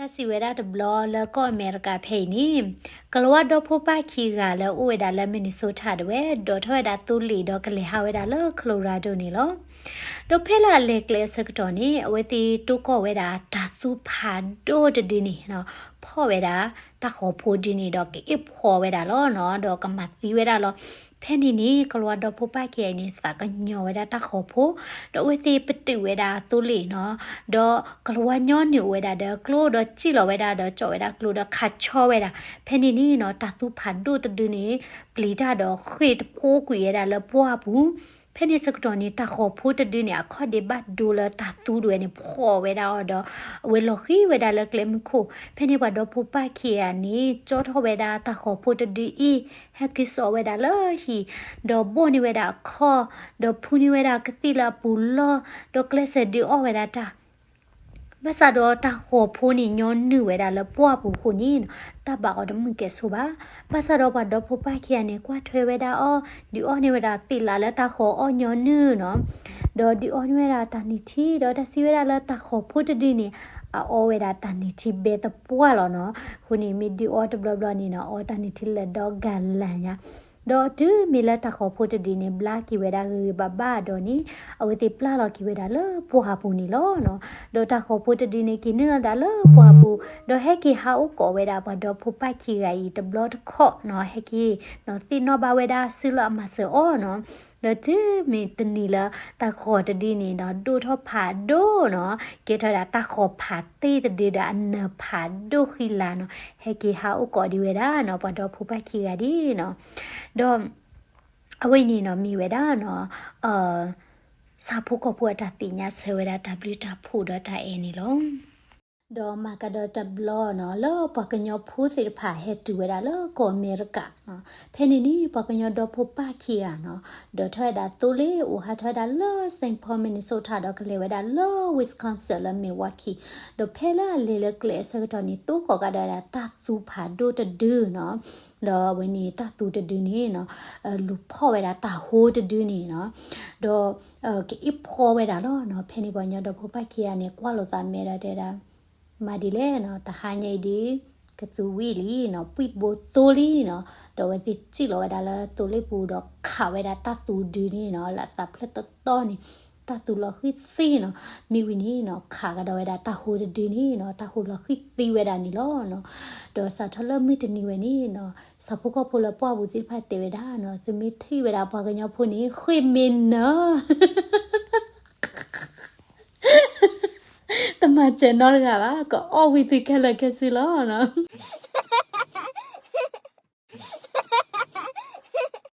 တၢ်စံးဝဲဒၣ်တဘျီလၢကီၢ်အမဲရကၤဖဲအံၤန့ၣ်, ကလၤဝါဒီဖိပၢ်ခံဂၤလၢအိၣ်ဝဲဒၣ်လၢ Minnesota ဒၣ်ဝဲ ဒိးထီၣ်ဝဲဒၣ်သိလ့ၣ်ဒီးကလဲၤဟးဝဲဒၣ်လၢ Colorado န့ၣ်လီၤ. ဒီးဖဲလၢအလဲၤကျဲအဆၢကတီၢ်န့ၣ် အဝဲသ့ၣ်တိၢ်ကီၢ်ဝဲဒၣ်တၢ်သူဖးဒိၣ်တဒုန့ၣ် ဖီၣ်ဝဲဒၣ်တၢ်ဃီၤဖိဒုန့ၣ်ဒီး ကအ့ၣ်ဖှီၣ်ဝဲဒၣ်လီၤနီၤ, ဒီးကမၤသံဝဲဒၣ်လီၤ. ဖဲန့ၣ်န့ၣ် ကလၤဝါဒီဖိပၢ်ခံဂၤအံၤန့ၣ် သးကညီၤဝဲဒၣ်တၢ်ဃီၤဖိ, ဒီးအဝဲသ့ၣ်ပတုာ်ဝဲဒၣ်သိလ့ၣ်နီၤ, ဒီးကလၤဝါညီနုၢ်အိၣ်ဝဲဒၣ်ဒီးကျိဒီးစံၣ်လီၤဝဲဒၣ်ဒီးကၠီၣ်ဝဲဒၣ်ကျိဒီးခးဆီဝဲဒၣ်. ဖဲန့ၣ်န့ၣ်နီၤ တၢ်သူဖးဒိၣ်တဒုန့ၣ် ပျံၤတၢ်ဒီးဃ့ၢ်တဖိကွံာ်ဝဲဒၣ်လၢပှၢ်ပူၤ. ဖဲန့ၣ်ဆၢကတီၢ်န့ၣ် တၢ်ဃီၤဖိတဒုန့ၣ် အခီၣ်ဒ့ဘၣ်ဒိလၢတၢ်သူဒၣ်ဝဲန့ၣ် ဖီၣ်ဝဲဒၣ်အီၤဒီး အဝဲလီၤဃံၤဝဲဒၣ်လၢကျဲမုၢ်ခိၣ်. ဖဲန့ၣ်ပှၤဒီဖိပၢ်ခံဂၤန့ၣ် ကၠီထီၣ်ဝဲဒၣ်တၢ်ဃီၤဖိတဒုအံၤ ဟဲက့ၤစိာ်ဝဲဒၣ်လၢဟံၣ်, ဒီးဘိၣ်န့ၢ်ဝဲဒၣ်အခီၣ်, ဒီးဖှူန့ၢ်ဝဲဒၣ်ကသံၣ်လၢအပူၤလီၢ်, ဒီးကျဲးစၢးဒုးအီၣ်ဝဲဒၣ်တၢ် ဘၣ်ဆၣ်ဒီးတၢ်ဃီၤဖိန့ၣ်ညီနုၢ်ဝဲဒၣ်လၢပှၢ်ပူၤအဃိန့ၣ် တၢ်ဘၣ်အီၤတမုာ်ကဲၣ်ဆိးဘၣ်. ဘၣ်ဆၣ်ဒီးပှၤဒီဖိပၢ်ခံဂၤန့ၣ် ကွၢ်ထွဲဝဲဒၣ်အီၤ ဒုးအီၣ်န့ၢ်ဝဲဒၣ်သ့ၣ်လးလၢတၢ်ဃီၤအီၣ်ညီနုၢ်နီၤ, ဒီးဒုးအီၣ်န့ၢ်ဝဲဒၣ်တၢ်နုၢ်ထံ ဒီးတၢ်စံးဝဲဒၣ်လၢတၢ်ဃီၤဖိတဒုန့ၣ် အအီဝဲဒၣ်တၢ်နုၢ်ထံဘဲသပှၢ်လီၤနီၤ. အဃိန့ၣ် မ့ၢ်ဒုးအီတဘျီဘျီန့ၣ်နီၤ အီတၢ်နုၢ်ထံလၢာ်ဒီးဂၤလၢ်ညါ ဒီးတုၤမ့ၢ်လၢတၢ်ဃီၤဖိတဒုန့ၣ် ဘျါက့ၤဝဲဒၣ်ဂ့ၤဂ့ၤဘၣ်ဘၣ်ဒီးန့ၣ် အဝဲသ့ၣ်ပျၢ်လီၤက့ၤဝဲဒၣ်လၢပှၢ်ပူၤန့ၣ်လီၤနီၤ. ဒီးတၢ်ဃီၤဖိတဒုန့ၣ် က့ၤနုာ်လီၤဒၣ်လၢပှၢ်ပူၤ, ဒီးဟဲက့ၤဟးအိၣ်ကိးဝဲဒၣ်ပှၤဒီဖိပၢ်ခံဂၤအံၤတဘျီတခီၣ်နီၤ, ဟဲက့ၤနီၤ သ့ၣ်နီၣ်ဘၣ်ဝဲဒၣ်စုလၢအမၤစၢၤအီၤနီၤ. ဒီးတုၤမ့ၢ်တနံၤလၢ တၢ်ဃီၤတဒုန့ၣ်နီၤ ဒိၣ်ထီၣ်ဖးဒိၣ်နီၤ, ကဲထီၣ်ဝဲဒၣ်တၢ်ဃီၤဖးသ့ၣ်တဒုဒီးအနၢၤဖးဒိၣ်ဃံလၤနီၤ, ဟဲက့ၤဟးအိၣ်ကိးဒံးဝဲဒၣ်နီၤ ပှၤဒီဖိပၢ်ခံဂၤဒ်နီၤ. ဒီး အဝဲန့ၣ်နီၤ မ့ၢ်ဝဲဒၣ်နီၤ ဆၣ်ဖိကီၢ်ဖိအတၢ်သ့ၣ်ညါဆၢဝဲဒၣ်တၢ်ဘျုးတၢ်ဖှိၣ်ဒီးတၢ်အဲၣ်န့ၣ်လီၤ. ဒီးမၤကဒီးတဘျီနီၤ လၢပှၤကညီဖိသ့ၣ်တဖၣ်ဟဲတုၤဝဲဒၣ်လၢကီၢ်အမဲရကၤနီၤ, ဖဲန့ၣ်န့ၣ် ပှၤကညီဒီဖိပၢ်ခံဂၤနီၤ ဒိးထီၣ်ဝဲဒၣ်သိလ့ၣ် အိၣ်ဟးထီၣ်ဝဲဒၣ်လၢ Saint Paul Minnesota ဒီးကလဲၤဝဲဒၣ်လၢ Wisconsin လၢ Milwaukee, ဒီးဖဲလၢအလဲၤလၢကျဲအဆၢကတီၢ်န့ၣ် တိၢ်ကီၢ်ကဒီးဝဲဒၣ်တၢ်သူဖးဒိၣ်တဒုနီၤ, ဒီးအဝဲန့ၣ်တၢ်သူတဒုန့ၣ်နီၤ လူၤဖီၣ်ဝဲဒၣ်တၢ်ဟိတဒုန့ၣ်နီၤ, ဒီး ကအ့ၣ်ဖှီၣ်ဝဲဒၣ်လီၤနီၤ. ဖဲန့ၣ်ပှၤကညီဒီဖိပၢ်ခံဂၤန့ၣ် ကွၢ်လိာ်သးမဲာ်ဒီးတဲဒၣ် မၤဒ်လဲၣ်နီၤ တဟါညါအံၤဒုး ကသူဝံၤလံနီၤ ပှံၢ်ဘိသိလံနီၤ, ဒီးအဝဲသ့ၣ်စံၣ်လီၤဝဲဒၣ်လၢသိလ့ၣ်ပူၤဒီးခးဝဲဒၣ်တၢ်သူဒုန့ၣ်နီၤ လၢအသးဖျၢၣ်တီတီန့ၣ် တၢ်သူလီၤဃံၤသံနီၤ, မ့ၢ်ဝံၤန့ၣ်နီၤ ခးကဒီးဝဲဒၣ်တၢ်ဟိတဒုန့ၣ်နီၤ တၢ်ဟိလီၤဃံၤသံဝဲဒၣ်န့ၣ်လီၤနီၤ. ဒီးစးထီၣ်လၢမုၢ်တနံၤဝဲန့ၣ်နီၤ ဆၣ်ဖိကီၢ်ဖိလၢပှၢ်ပူၤသ့ၣ်တဖၣ်တဲဝဲဒၣ်နီၤ သုမ့ၢ်ထံၣ်ဝဲဒၣ်ပှၤကညီဖိန့ၣ် ဃ့ၢ်မ့ၢ်နၢၤ တမၤစၢၤနီတဂၤဘၣ် ကအီၣ်ဝံၤသုခဲလၢာ်ခဲဆ့လီၤနီၤ.